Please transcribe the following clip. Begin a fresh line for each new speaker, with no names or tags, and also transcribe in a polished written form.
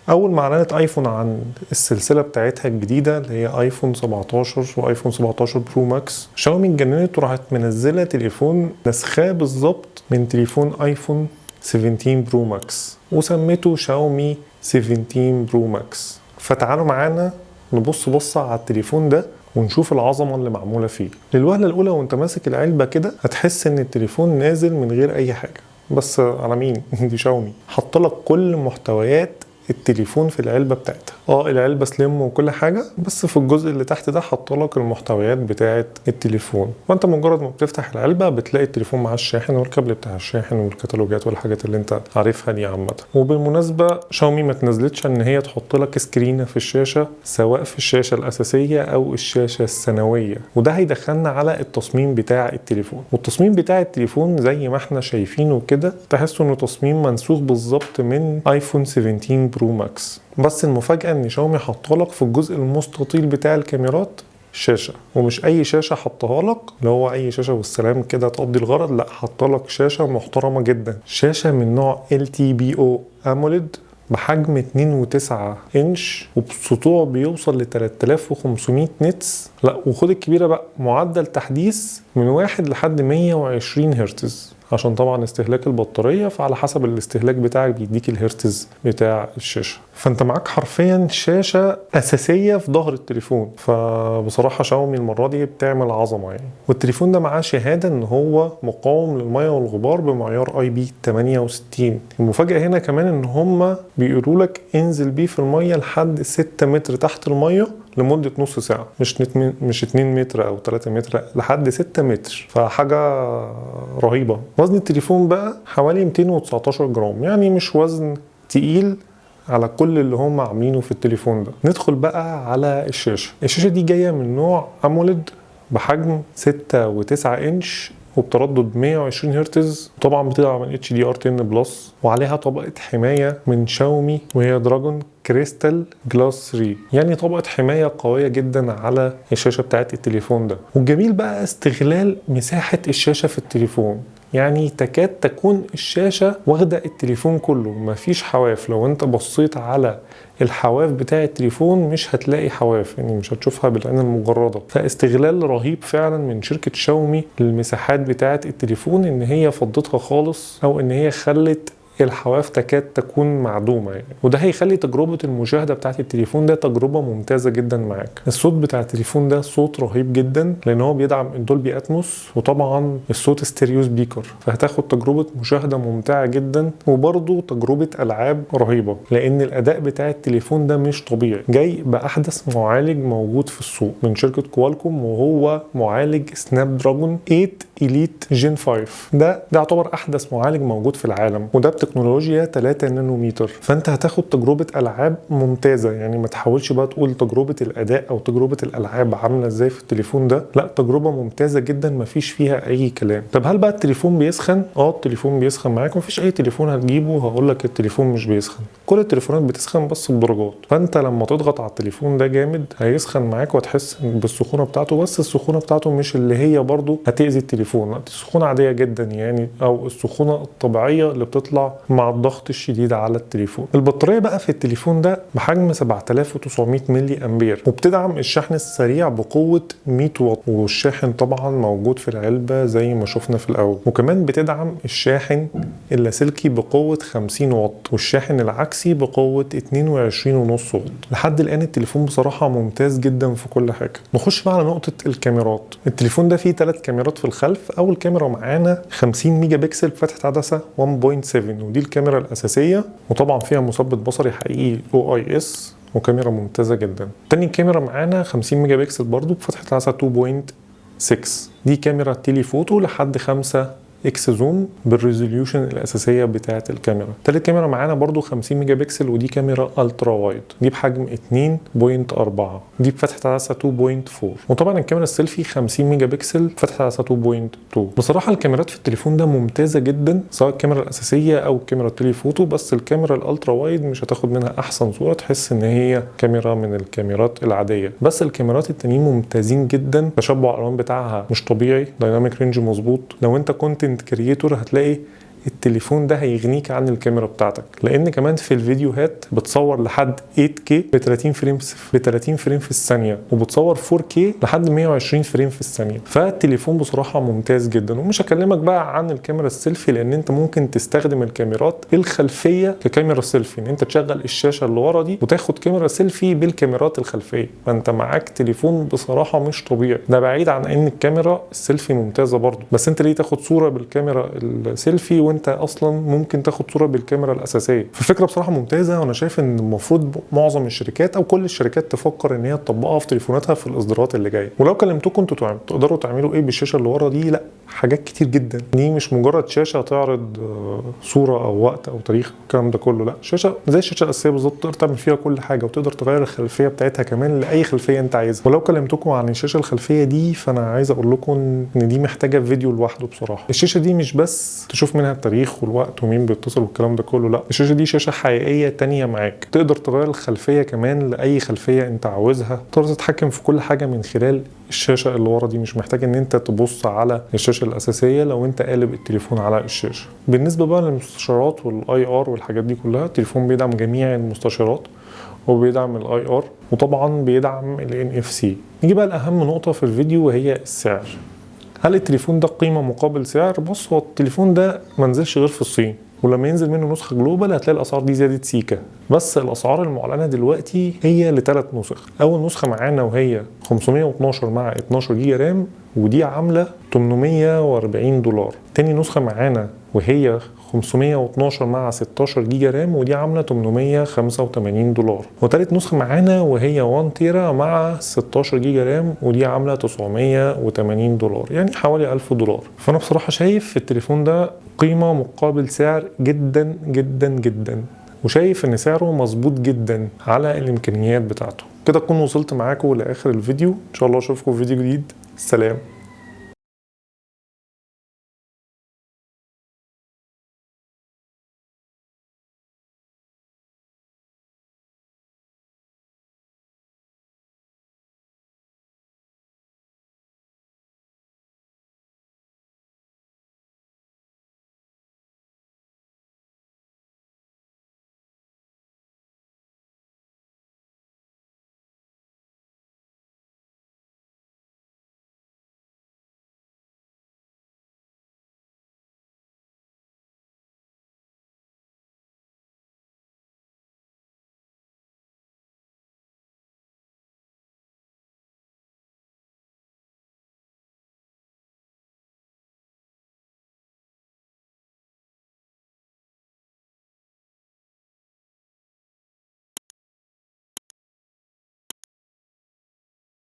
اول ما اعلنت ايفون عن السلسلة بتاعتها الجديدة اللي هي ايفون 17 وايفون 17 Pro Max، شاومي اتجننت وراحت منزله تليفون نسخاه بالظبط من تليفون ايفون 17 Pro Max وسميته شاومي 17 Pro Max. فتعالوا معانا نبص بصة على التليفون ده ونشوف العظمة اللي معمولة فيه. للوهلة الاولى وانت ماسك العلبة كده هتحس ان التليفون نازل من غير اي حاجة، بس على مين؟ دي شاومي حاطه لك كل محتويات التليفون في العلبة بتاعتها. العلبة slim وكل حاجة، بس في الجزء اللي تحت ده حاطه لك المحتويات بتاعه التليفون. وانت مجرد ما بتفتح العلبة بتلاقي التليفون مع الشاحن والكابل بتاع الشاحن والكتالوجات والحاجات اللي انت عارفها دي عامة. وبالمناسبة شاومي ما تنزلتش ان هي تحط لك screen في الشاشة، سواء في الشاشة الاساسية او الشاشة الثانوية، وده هيدخلنا على التصميم بتاع التليفون. والتصميم بتاع التليفون زي ما احنا شايفينه كده تحسوا انه تصميم منسوخ بالظبط من ايفون 17 Pro Max، بس المفاجأة ان شاومي حاطه لك في الجزء المستطيل بتاع الكاميرات شاشة، ومش اي شاشة حطها لك اللي هو اي شاشة والسلام كده تقضي الغرض، لا حاطه لك شاشة محترمة جدا، شاشة من نوع LTPO AMOLED بحجم 2.9 انش وبسطوع بيوصل ل 3500 nits. لا وخد الكبيرة بقى، معدل تحديث من 1 لحد 120 هرتز، عشان طبعا استهلاك البطارية، فعلى حسب الاستهلاك بتاعك بيديك الهرتز بتاع الشاشة. فانت معاك حرفيا شاشة أساسية في ظهر التليفون. فبصراحة شاومي المرة دي بتعمل عظمة يعني. والتليفون ده معاه شهادة ان هو مقاوم للمية والغبار بمعيار IP 68. المفاجأة هنا كمان ان هم بيقولوا لك انزل بيه في المية لحد 6 متر تحت المية لمدة نص ساعة، مش 2 متر أو 3 متر، لا لحد 6 متر، فحاجة رهيبة. وزن التليفون بقى حوالي 219 جرام، يعني مش وزن تقيل على كل اللي هم عاملينه في التليفون ده. ندخل بقى على الشاشة. الشاشة دي جاية من نوع AMOLED بحجم 6.9 انش وبتردد 120 هرتز، وطبعا بتدعم من HDR 10 plus، وعليها طبقة حماية من شاومي وهي Dragon Crystal Glass 3، يعني طبقة حماية قوية جدا على الشاشة بتاعت التليفون ده. والجميل بقى استغلال مساحة الشاشة في التليفون، يعني تكاد تكون الشاشة واخدة التليفون كله، مفيش حواف. لو انت بصيت على الحواف بتاع التليفون مش هتلاقي حواف، يعني مش هتشوفها بالعين المجردة. فاستغلال رهيب فعلا من شركة شاومي للمساحات بتاعة التليفون، ان هي فضتها خالص او ان هي خلت الحواف تكاد تكون معدومة يعني. وده هيخلي تجربة المشاهدة بتاعت التليفون ده تجربة ممتازة جدا معاك. الصوت بتاع التليفون ده صوت رهيب جدا، لان هو بيدعم ال Dolby Atmos، وطبعا الصوت stereo speaker، فهتاخد تجربة مشاهدة ممتعة جدا، وبرضه تجربة ألعاب رهيبة، لان الأداء بتاع التليفون ده مش طبيعي. جاي بأحدث معالج موجود في السوق من شركة كوالكوم، وهو معالج Snapdragon 8 Elite Gen 5. ده يعتبر أحدث معالج موجود في العالم، وده تكنولوجيا 3 نانومتر. فانت هتاخد تجربة العاب ممتازة، يعني ما تحاولش بقى تقول تجربة الاداء او تجربة الالعاب عاملة ازاي في التليفون ده، لا تجربة ممتازة جدا ما فيش فيها اي كلام. طب هل بقى التليفون بيسخن؟ التليفون بيسخن معاك، ما فيش اي تليفون هتجيبه هقول لك التليفون مش بيسخن، كل التليفونات بتسخن بس بدرجات. فانت لما تضغط على التليفون ده جامد هيسخن معاك وهتحس بالسخونة بتاعته، بس السخونة بتاعته مش اللي هي برضو هتأذي التليفون، لا السخونة عادية جدا يعني، او السخونة الطبيعية اللي بتطلع مع الضغط الشديد على التليفون. البطارية بقى في التليفون ده بحجم 7900 ملي امبير، وبتدعم الشحن السريع بقوة 100 واط، والشاحن طبعا موجود في العلبة زي ما شفنا في الاول. وكمان بتدعم الشاحن اللاسلكي بقوة 50 واط، والشاحن العكسي بقوة 22.5 واط. لحد الآن التليفون بصراحة ممتاز جدا في كل حاجة. نخش بقى على نقطة الكاميرات. التليفون ده فيه 3 كاميرات في الخلف. أول كاميرا معانا 50 ميجا بكسل بفتحة عدسة 1.7، ودي الكاميرا الأساسية، وطبعا فيها مثبت بصري حقيقي OIS، وكاميرا ممتازة جدا. تاني كاميرا معانا 50 ميجا بكسل برضو بفتحة عدسة 2.6، دي كاميرا telephoto لحد 5 X zoom بال resolution الاساسية بتاعه الكاميرا. تالت كاميرا معانا برضو 50 ميجا بكسل، ودي كاميرا ultra wide، دي بحجم 2.4، دي بفتحه عدسة 2.4. وطبعا الكاميرا السيلفي 50 ميجا بكسل بفتحه عدسة 2.2. بصراحة الكاميرات في التليفون ده ممتازة جدا، سواء الكاميرا الاساسية او الكاميرا ال telephoto، بس الكاميرا ال ultra wide مش هتاخد منها احسن صوره، تحس ان هي كاميرا من الكاميرات العادية. بس الكاميرات التانيين ممتازين جدا، تشبع الالوان بتاعها مش طبيعي، dynamic range مظبوط. لو انت content creator هتلاقي التليفون ده هيغنيك عن الكاميرا بتاعتك، لان كمان في الفيديوهات بتصور لحد 8K ب 30 frame ب 30 frame في الثانيه، وبتصور 4K لحد 120 frame في الثانيه. فالتليفون بصراحة ممتاز جدا. ومش هكلمك بقى عن الكاميرا السيلفي، لان انت ممكن تستخدم الكاميرات الخلفية ككاميرا سيلفي، ان انت تشغل الشاشة اللي ورا دي وتاخد كاميرا سيلفي بالكاميرات الخلفيه. فانت معاك تليفون بصراحة مش طبيعي. ده بعيد عن ان الكاميرا السيلفي ممتازة برضو، بس انت ليه تاخد صوره بالكاميرا السيلفي وانت اصلا ممكن تاخد صوره بالكاميرا الاساسيه؟ ففكره بصراحة ممتازه، وانا شايف ان المفروض معظم الشركات او كل الشركات تفكر ان هي تطبقها في تليفوناتها في الاصدارات اللي جايه. ولو كلمتكم انتوا تقدروا تعملوا ايه بالشاشة اللي ورا دي، لا حاجات كتير جدا. دي مش مجرد شاشة تعرض صوره او وقت او تاريخ الكلام ده كله، لا شاشة زي الشاشة الاساسية بالظبط، تقدر تعمل فيها كل حاجه، وتقدر تغير الخلفية بتاعتها كمان لاي خلفية انت عايزها. ولو كلمتكم عن الشاشة الخلفية دي، فانا عايز اقول لكم ان دي محتاجه فيديو لوحده بصراحة. الشاشة دي مش بس تشوف منها التاريخ والوقت ومين بيتصل والكلام ده كله، لا الشاشة دي شاشة حقيقية تانية معاك، تقدر تغير الخلفية كمان لاي خلفية انت عاوزها، تقدر تتحكم في كل حاجة من خلال الشاشة اللي ورا دي، مش محتاج ان انت تبص على الشاشة الاساسية لو انت قالب التليفون على الشاشه. بالنسبة بقى للمستشعرات وال IR والحاجات دي كلها، التليفون بيدعم جميع المستشعرات وبيدعم ال IR، وطبعا بيدعم ال NFC. نيجي بقى لاهم نقطة في الفيديو وهي السعر. هل التليفون ده قيمة مقابل سعر؟ بص، هو التليفون ده منزلش غير في الصين، ولما ينزل منه نسخه global هتلاقي الاسعار دي زادت سيكا. بس الاسعار المعلنة دلوقتي هي لثلاث نسخ. اول نسخه معانا وهي 512 مع 12 جيجا RAM، ودي عامله $840. تاني نسخه معانا وهي 512 مع 16 جيجا RAM، ودي عامله $885. وتالت نسخه معانا وهي 1 تيرا مع 16 جيجا RAM، ودي عامله $980، يعني حوالي $1000. فانا بصراحة شايف التليفون ده قيمة مقابل سعر جدا جدا جدا، وشايف ان سعره مظبوط جدا على الامكانيات بتاعته. كده اكون وصلت معاكم لاخر الفيديو، ان شاء الله اشوفكم في فيديو جديد. سلام.